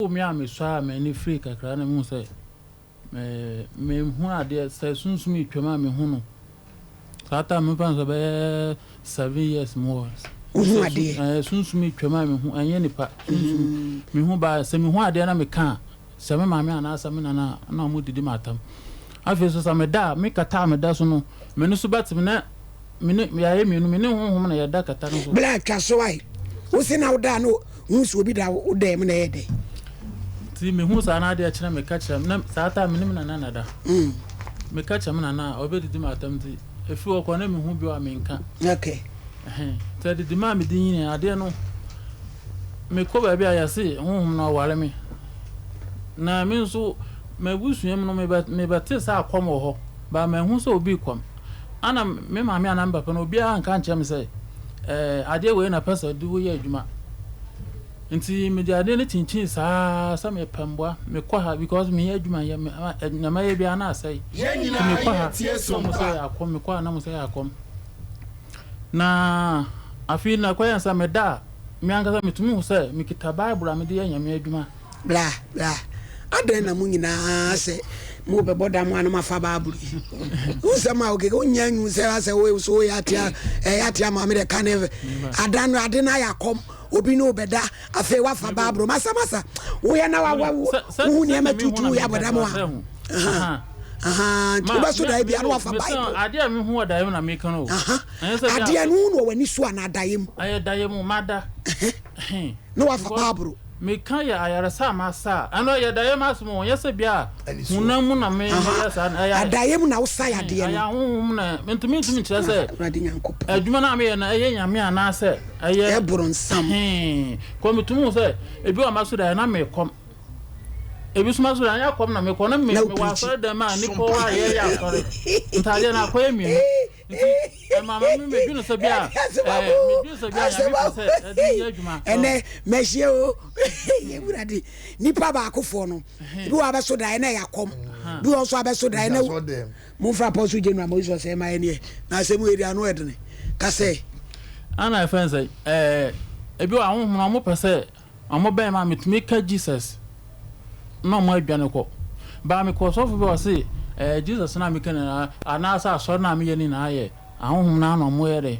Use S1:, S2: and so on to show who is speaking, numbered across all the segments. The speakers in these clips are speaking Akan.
S1: Woo me a mesua a m'ani firii kakra na mehu sɛ mehu adeɛ sɛ sunsum retwam a mehu no. Saa time no mefa no sɛ bɛyɛ 7 years mu hɔ.
S2: Wohu adeɛ?
S1: Sunsum retwam a mehu, ɛnyɛ nipa sunsum. Mehu ba sɛ mehu adeɛ na meka a, sɛ me maame anaasɛ me nana a na wɔn didi me atam. Afei nso sɛ meda a, me kata a meda so no, m'ani so bɛte me na me ne yɛayɛ mmienu, me ne honhom na yɛda kata no so.
S2: Bla twa so ae. Wo se na woda a na wohu sɛ obi da wo dan mu na ɛyɛ dɛn?
S1: Nti mehu saa na adeɛ kyena meka kyerɛ na saa time me ne me nana na da. Meka kyerɛ me nana a ɔbɛdidi me atam nti ɛfiri hɔ kɔ na mehu bio a menka.
S2: Okay.
S1: Nti adidi maa medi nyini adeɛ no mekɔ baabi a yɛse honhom no ɔware me na me nso m'abusua mu no mebɛte sɛ akɔm wɔ hɔ but manhu sɛ obi rekɔm. Ana me maame anaa me papa no obiara anka ankyerɛ me sɛ ɛɛ adeɛ wei na pɛ sɛ de woyɛ adwuma. Nti mede adeɛ no kyinkyin saa sɛ mepɛ mmoa mekɔ ha because meyɛ adwuma yɛ me na mɛyɛ biara na asɛe.
S3: Yɛn
S1: Nti mekɔ
S3: nyinaa
S1: ha
S3: yɛtie
S1: na
S3: som
S1: mo sɛ
S3: pa.
S1: yɛ akɔm mekɔ ha na mo sɛ yɛ akɔm. Na afei na ɛkɔyɛ sɛ meda a me ankasa metumi hu sɛ mekita Bible a mede yɛ Nyame adwuma.
S2: Bra, bra. Adɛn na mo nyinaa sɛ mobɛbɔ da mo a na moafa Bible yi? Wo nsɛm a wokeka wonya nwu sɛ asɛ wo so woyɛ atea ɛyɛ atea maame dɛ ka ne adan no ade no ayɛ akɔm obi ne wobɛda afei woafa Bible masa masa woyɛ na wohu nneɛma tutu woyɛ abɔda mo a nti wobɛso daeɛ bia na wafa Bible.
S1: Adeɛ a mehu wɔ daeɛ mu na meka no o.
S2: Adeɛ no wohu no wɔ w'ani so anaa daeɛ mu?
S1: Ɛyɛ daeɛ mu mada.
S2: Na wafa Bible.
S1: Meka yɛ ayaresa a masa a, ɛno ɛyɛ daeɛ mu asɛm o, ɛnyɛ sɛ bi a honam mu na me meyɛ saa no, ɛyɛ
S2: Adaeɛ mu na wosa yadeɛ
S1: no. Ɛyɛ ahonhom na mentumi ntumi nkyerɛ sɛ
S2: Awurade Nyankopɔn.
S1: adwuma no a meyɛ no ɛyɛ Nyame anaasɛ ɛyɛ
S2: Ɛboro nsam.
S1: Kɔ metumi hu sɛ ebi wɔ maso daeɛ na mekɔm. Ebi nso maso daeɛ ɛnyɛ akɔm na mekɔ na me
S2: Na
S1: mewɔ
S2: wopirikyi.
S1: asɔre dɛm a nnipa wɔ hɔ a yɛyɛ asɔre. Ntaadeɛ no akɔyɛ mmienu. Nti ɛma ma me medwene sɛ bi a ɛɛ medwene sɛ bi a Nyame pɛ sɛ ɛde me yɛ adwuma.
S2: Ɛnɛ mɛhyia o Awurade nipa baakofoɔ no ebi wɔ abɛso daeɛ na ɛyɛ akɔm bi wɔ nso abɛso daeɛ na momfra Apostle General Moses ɔsɛ ma yɛ neɛ na asɛm wei deɛ ano ɛdene kasɛ.
S1: Ana ɛfɛn sɛ ɛɛ ebi wɔ ahohom no wɔn pɛ sɛ Ɔmo bɛn me a metumi ka Jesus na ɔmo adwane kɔ. But mekɔ ɔsɔfo bi a ɔse ɛɛ Jesus no a meka nyinaa anaasɛ asɔre no a meyɛ no nyinaa yɛ ahonhom no ara na ɔmo yɛ dɛ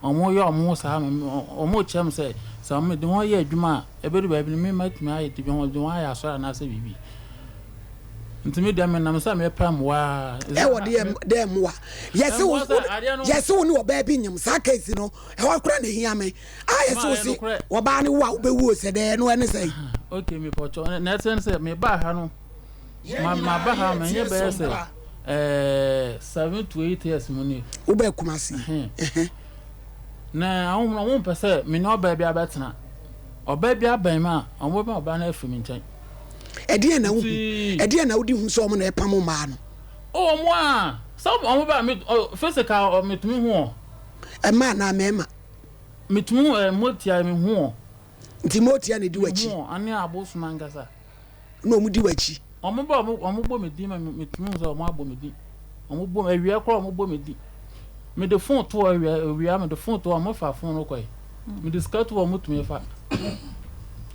S1: ɔmo yɛ ɔmo ho saa ma me ɔmo kyerɛ me sɛ sɛ mede wɔn yɛ adwuma a ɛbɛdu baabi no me matumi ayɛ de wɔn de wɔn ayɛ asɔre anaasɛ biribi. Nti me deɛ menam sɛ mepɛ mmoa ara.
S2: Ɛwɔ deɛ dɛ mmoa. Yɛse wo
S1: Mmoa sɛ adeɛ no.
S2: yɛse wo ne ɔbaa bi nyem saa case no ɛhɔ koraa na ehia me. A yɛse wo se ɔbaa ne wo a wobɛwu o sɛ dɛɛ no ɛne sɛn.
S1: Ok mepɔkyɛw na ɛsɛ ne sɛ mebaa ha no ma maba ha manyɛ bɛyɛ sɛ ɛɛ 7 to 8 years mu nie.
S2: Wobaa Kumasi.
S1: Na ahom no wɔn mpɛ sɛ me ne ɔbaa bi abɛtena ɔbaa bi abɛn me a wɔn bɛma ɔbaa no afiri me nkyɛn.
S2: Ɛdeɛn na wohu ɛdeɛn na wode hu sɛ wɔn na ɛpam mmaa no.
S1: O wɔn a sɛ wɔn ba me physical metumi hu wɔn.
S2: Mmaa anaa mmarima.
S1: Metumi hu ɛ motia me hu wɔn.
S2: Nti motia na edi w'akyi.
S1: Me hu wɔn ane abosom ankasa.
S2: Na wɔn di w'akyi.
S1: Wɔn ba wɔn wɔn bɔ me din ma metumi hu sɛ wɔn abɔ me din. Wɔn bɔ awia koraa wɔn bɔ me din. Mede phone to hɔ awia awia mede phone to hɔ wɔn fa phone no kɔɛ. Mede sika to hɔ wɔn tumi fa.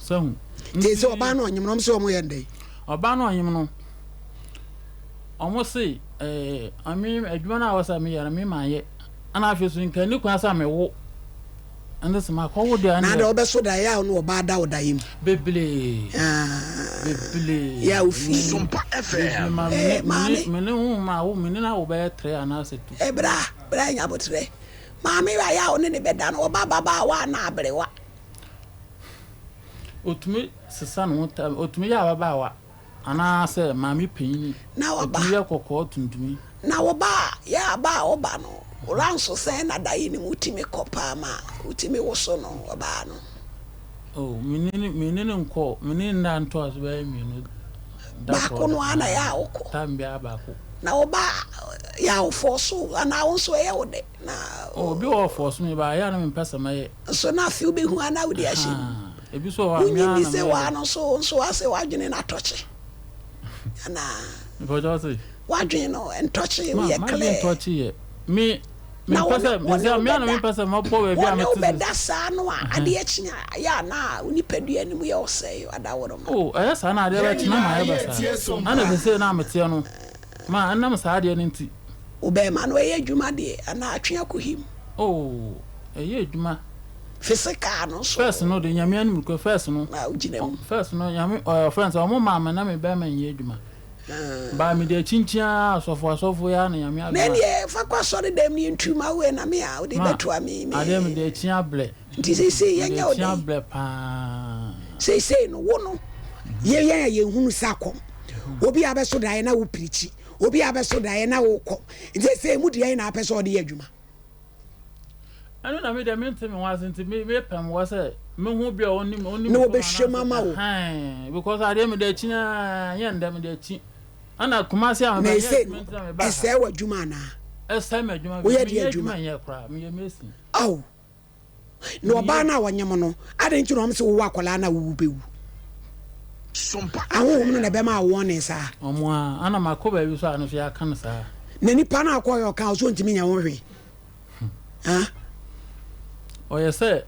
S1: Sɛ hu.
S2: Nti sɛ ɔbaa no ɔnyem no wɔn sɛ wɔn yɛ ndɛn.
S1: Ɔbaa no ɔnyem no wɔn se ɛɛ ame adwuma no a wɔsɛ meyɛ no me ma yɛ. Ɛna afei so nka nni kwan sɛ mewo. Ɛnde sɛ makɔwo deɛ
S2: ɛndeɛ. Na deɛ wobɛso daeɛ a wo ne ɔbaa da wo daeɛ mu.
S1: Bebree. Bebree.
S2: Yɛ a wofii.
S3: Sompa
S1: FM.
S2: Ee maame.
S1: Me ne wo ma wo me ne no awo bɛyɛ three anaasɛ two.
S2: Ee bra bra nya aboterɛ. Maame ayɛ a wo ne no bɛda no ɔba ababaawa anaa aberewa.
S1: Otumi sesa ne ho otumi yɛ ababaawa. Anaasɛ maame panyin
S2: Na ɔba.
S1: otumi yɛ kɔkɔɔ tuntumi.
S2: Na wo ba a, yɛ a ba a woba no, wora nso sɛn na da yi ne mu wotumi kɔ paa ma wotumi woso no ɔbaa no?
S1: Oh, me ne no, me ne no nkɔ, me ne no nna ntoa so bɛyɛ mmienu da
S2: Baako
S1: koro
S2: no
S1: da.
S2: ara na yɛ a wokɔ.
S1: Time biara baako.
S2: Na wo ba a, yɛ a wofɔɔso wo anaa wo nso ɛyɛ wo dɛ na.
S1: Oh, obi wɔ hɔ ɔfɔɔso me ba, ɛyɛ a na mempɛ sɛ mɛyɛ.
S2: Nso na afei wobɛhu a na wode ahyɛ mu.
S1: Ahaa, ebi nso wɔ hɔ a, me
S2: Wonnye
S1: ara
S2: nni
S1: na
S2: sɛ
S1: meyɛ
S2: waa
S1: dɛ.
S2: no nso wo nso asɛ w'adwene no atɔkye anaa?
S1: Mepɛ kyɛw se.
S2: W'adwene no ntɔkye,
S1: Ma,
S2: woyɛ
S1: m'adwene
S2: clear.
S1: ntɔkye yɛ. Me.
S2: Na
S1: Mempɛ sɛ
S2: wɔne wɔne
S1: mesɛ
S2: wo
S1: me a na
S2: bɛda
S1: mempɛ sɛ mɛbɔ baabi a
S2: wɔne wo
S1: mete sɛ.
S2: bɛda saa no a adeɛ kye a ɛyɛ a na wo nipadua no mu yɛ ɔsɛe adaworoma.
S1: Oh ɛyɛ saa na adeɛ
S3: Yɛn
S1: bɛkye na
S3: nyinaa
S1: mayɛ
S3: yɛretie
S1: basaa.
S3: som
S1: Ɛna
S3: pa.
S1: sesei na meteɛ no ma ɛnam saa adeɛ no nti.
S2: Wo bɛɛma no ɛyɛ adwuma deɛ anaa atwe akɔhim?
S1: Oh ɛyɛ adwuma.
S2: Physical no nso.
S1: First no de Nyame anim nokorɛ first no
S2: Na wogyina mu.
S1: first no Nyame ɔfrɛ no sɛ ɔmo maa me na me bɛɛma nyɛ adwuma. Baa mede akyinkyin ara asɔfo asɔfo yi ara na Nyame
S2: Na
S1: adom a.
S2: ɛneɛ fa kɔ asɔre dɛm ne yɛntu ma wo ɛ na me a wode
S1: Ma
S2: bɛtoa me me.
S1: adeɛ mede akyi ablɛ.
S2: Nti seisei
S1: Mede
S2: yɛnyɛ wo
S1: akyi
S2: dɛn?
S1: ablɛ paa.
S2: Seisei no wo no yɛ yɛn a yɛnhunu sɛ akɔm. Obi a abɛso daeɛ na wo pirikyi, obi a abɛso daeɛ na wo kɔ. Nti seisei mu deɛn na apɛ sɛ ɔde yɛ adwuma?
S1: Ɛno na me deɛ mente me ho ase nti me mepɛ mmoa sɛ mehu obi a ɔnim ɔnim
S2: Na
S1: fam
S2: wɔbɛhwɛ mu
S1: anaasɛ
S2: ama wo.
S1: ɛhan because adeɛ mede akyi aa nyɛ ndɛ mede akyi ɛna Kumasi a
S2: Na
S1: meba nyɛ
S2: ɛsei
S1: adwuma
S2: no
S1: nti na meba ha
S2: ɛsɛe w'adwuma anaa?
S1: ɛsɛe m'adwuma
S2: Woyɛ
S1: menyɛ
S2: deɛ
S1: adwuma
S2: adwuma?
S1: nyɛ koraa meyɛ mason.
S2: Ao. Na
S1: Meyɛ
S2: ɔbaa no a ɔnyem no, adɛn nti na wɔn se wowɔ akwadaa no a wowu bɛwu? Ahonhom no na ɛbɛma wo warning saa.
S1: Wɔn a, ana makɔ baabi so a no so yɛaka no saa.
S2: Na nipa no a ɔkɔɔyɛ ɔka ɔso ntumi nyɛ ho hwee. Ha?
S1: Ɔyɛ sɛ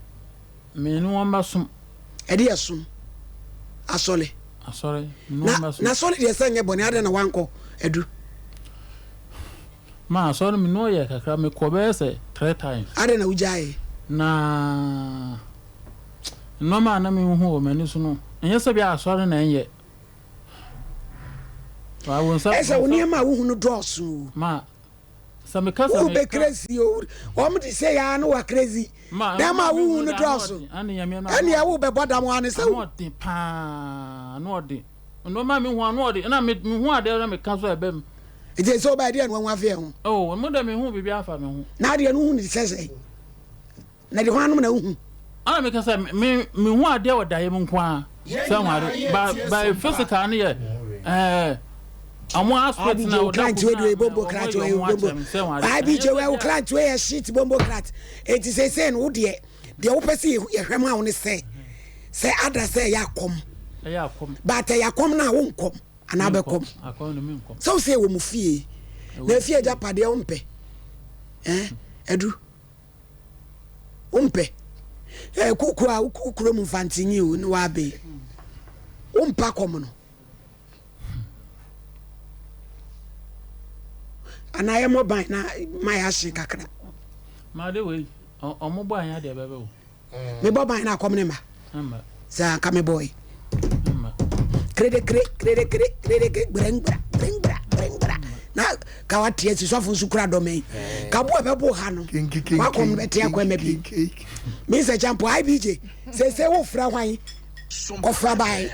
S1: me ne wɔn bɛsom.
S2: Ɛde yɛ som. Asɔre.
S1: Asɔre, me ne
S2: Na
S1: wɔn bɛsom.
S2: na asɔre deɛ sɛ nyɛ bɔne adɛn na wankɔ adu?
S1: Ma asɔre no me ne ɔyɛ kakra mekɔ bɛyɛ sɛ tre times.
S2: Adɛn na wogyaee?
S1: Na nnoɔma a na mehu wɔ m'ani so no, ɛnyɛ sɛ bia asɔre na ɛnyɛ. Wo nsa,
S2: Ɛsɛ wo nneɛma a wohu no dɔɔso o.
S1: Ma sɛ meka sɛ
S2: Wo bɛ
S1: meka.
S2: crazy o. Wɔn de sɛ yaa no wa crazy.
S1: Ma
S2: Nneɛma a wohu no
S1: ano
S2: dɔɔso.
S1: ɔden, ɛne Nyame no ano
S2: Ɛnea
S1: ɔden.
S2: wo bɛbɔ dam ara ne sɛ
S1: Ano ɔden paa, ano ɔden. Nnoɔma a mehu ano ɔden, ɛna me mehu adeɛ na meka so a ɛba mu.
S2: Nti sɛ wobaa deɛ na wahu afa yɛn ho?
S1: Oh, mo deɛ mehu biribi afa me ho.
S2: Na adeɛ no wohu no sɛ sɛn? Na de hwannom na wohu?
S1: Ana meka sɛ me mehu adeɛ wɔ daeɛ mu nko ara sɛ ho ade ba ba physical no yɛ ɛɛ ɔmo aspect na
S2: ɔda
S1: koro
S2: wei
S1: na
S2: bombo
S1: ɔmo
S2: krat
S1: yɛ
S2: wei
S1: ɔmo
S2: bombo
S1: akyerɛ me sɛ ho ade.
S2: IBJ
S1: Ɛnyɛ
S2: wei
S1: sɛ
S2: wo
S1: bia
S2: krat wei yɛ shit bombo krat. Enti seesei no wo deɛ deɛ wopɛ sɛ yɛhwɛ ma wo ne sɛ sɛ ada sɛ ɛyɛ akɔm
S1: ɛyɛ akɔm.
S2: but ɛyɛ akɔm no a wonkɔm. anaa bɛkɔm sɛ wo sɛ wɔ mu fie na afie agya padeɛ wompɛ eh, adu wompɛ eh, kuku a wokuro mu mfantenyi o ne wabe wompa kɔm no anaa yɛmmɔ ban na ma yɛahye kakra
S1: maade wei ɔmo bɔ anyɛ adeɛ bɛbɛ o
S2: Mebɔ ban na akɔm ne mma. Sɛ anka mebɔe. Kredekre kredekre kredekre gbrɛngbra gbrɛngbra gbrɛngbra na ka wate asi sɔfo nso kura dɔmɛn. Ka bo a ɛbɛbo ha no wakɔm no bɛte akɔ ɛma bi. Me nsɛ kyampo IBJ sese wo fra hwan kɔfra bae.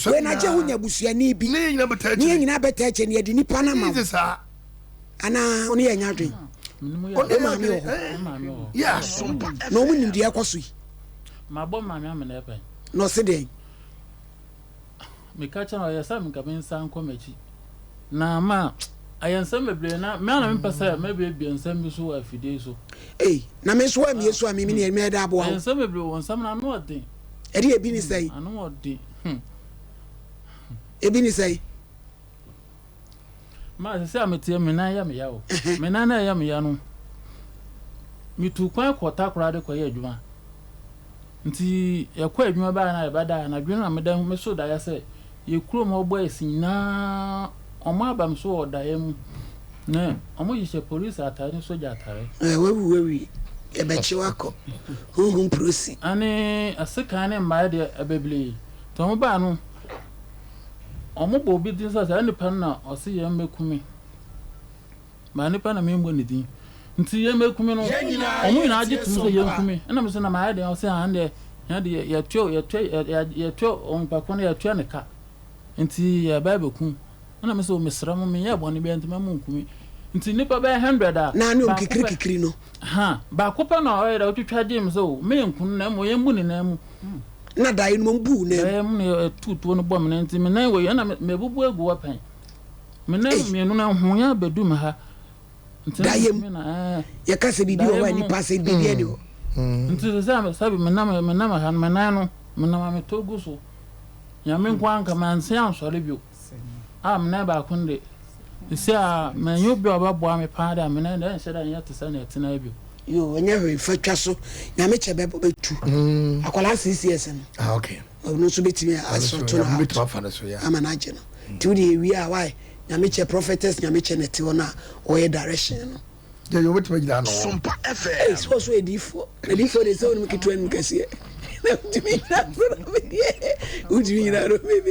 S2: Wei na gye wo nya busuani bi. Ne yɛn nyinaa bɛtaa akyire ne yɛde nipa no ama wo. Anaa ɔne yɛ nya adwen. Wo maame wɔ hɔ. Na ɔmo nim deɛ ɛkɔ so yi.
S1: Mabɔ maame amena pɛn.
S2: Na ɔse deɛn?
S1: Meka kyerɛ no ɔyɛ sɛ nka me nsa nkɔ m'akyi. Na ma ayɛ nsɛm bebree na me ara na mempɛ sɛ mɛbiebie nsɛm bi so wɔ afidie yi so.
S2: Ei, na me nso woammie so a me mene mɛda aboa wo.
S1: Ayɛ nsɛm bebree wɔ nsɛm no ano ɔden.
S2: Ɛde ebi ne sɛn?
S1: Ano ɔden. Hmm.
S2: Ebi ne sɛn?
S1: Ma sisi a meteɛ me nan yɛ me ya o. Me nan na ɛyɛ me ya no. Metu kwan kɔ Takoradi kɔyɛ adwuma. Nti yɛkɔ adwuma baeɛ na yɛbɛda anadwo no na meda meso daeɛ sɛ yɛ kurom hɔ boys nyinaa wɔn aba me so wɔ daeɛ mu na wɔn hyehyɛ polisi atare ne sogya atare.
S2: Ɛɛ wawu awie yɛbɛkye wo akɔ honhom prosi.
S1: Ɛne asekan ne mmaeɛ deɛ ɛbɛblee nti wɔn baa no. Wɔbɔ obi din sɛ saa nipa no na ɔse yɛn mmɛku me. Maa nipa na memmɔ ne din. Nti yɛn mmɛku me no, wɔn nyinaa gye tom sɛ yɛnku me. Ɛna me sɛ na mayɛ deɛn? Ɔse aa ɛndeɛ yɛn de yɛtua yɛtua yɛtua onipa ko no yɛtua ne ka. Nti yɛba abɛku. Ɛna me sɛ o mesrɛ mo menyɛɛ bɔne biara nti mma monku me. Nti nnipa bɛyɛ hundred a,
S2: Na ne
S1: baako pɛ.
S2: ɔmkikirikikiri no.
S1: Ha, baako pɛ na ɔyɛ dɛ ɔtwitwa gyee me sɛ o menku no na mmom yɛmmu ne nan mu.
S2: Na daeɛ no mu ɔmbu wo nan mu.
S1: Daeɛ mu na yɛtuu tuo no bɔɔ me nan nti me nan wei ɛna mabubu agu hɔ pɛn. Me nan mmienu no ɛhoea abɛdu me ha. Nti na
S2: Daeɛ mu
S1: metumi na ɛɛ.
S2: yɛka sɛ biribi wɔ hɔ
S1: Daeɛ
S2: a
S1: mu no.
S2: nnipa sɛ biribi ani hɔ.
S1: Nti sɛ sɛ sɛbi menam menam ha no me nan no menam a metɔ gu so. Nyame nko ara nka manse ansɔre bio. A me nan baako no de. Sisi a manya obi a ɔbɛboa me paa dɛ a me nan deɛ ɛnhyɛ da nyɛ te sɛ nea ɛtena bio.
S2: Yoo ɛnyɛ hwee fa twa so nyame kyɛ bɛ bɛtu akwadaa 6 years no.
S3: Ah, okay.
S2: Ɔno nso bɛtumi asɔto no
S3: bɛtumi
S2: out
S3: afa no so ya.
S2: Ama no agye no nti wode ɛwie a wae nyame kyɛ prophetess nyame kyɛ ne te hɔ no a ɔyɛ direction no.
S3: Yɛ yɛ wobɛtumi agyina ano.
S4: Sompa
S2: Ei,
S4: FM.
S2: sɛ ɔso adiifoɔ adiifoɔ de sɛ wonim ketewa nim kɛseɛ na wotumi nyina so na medeɛ wotumi nyina no mebe.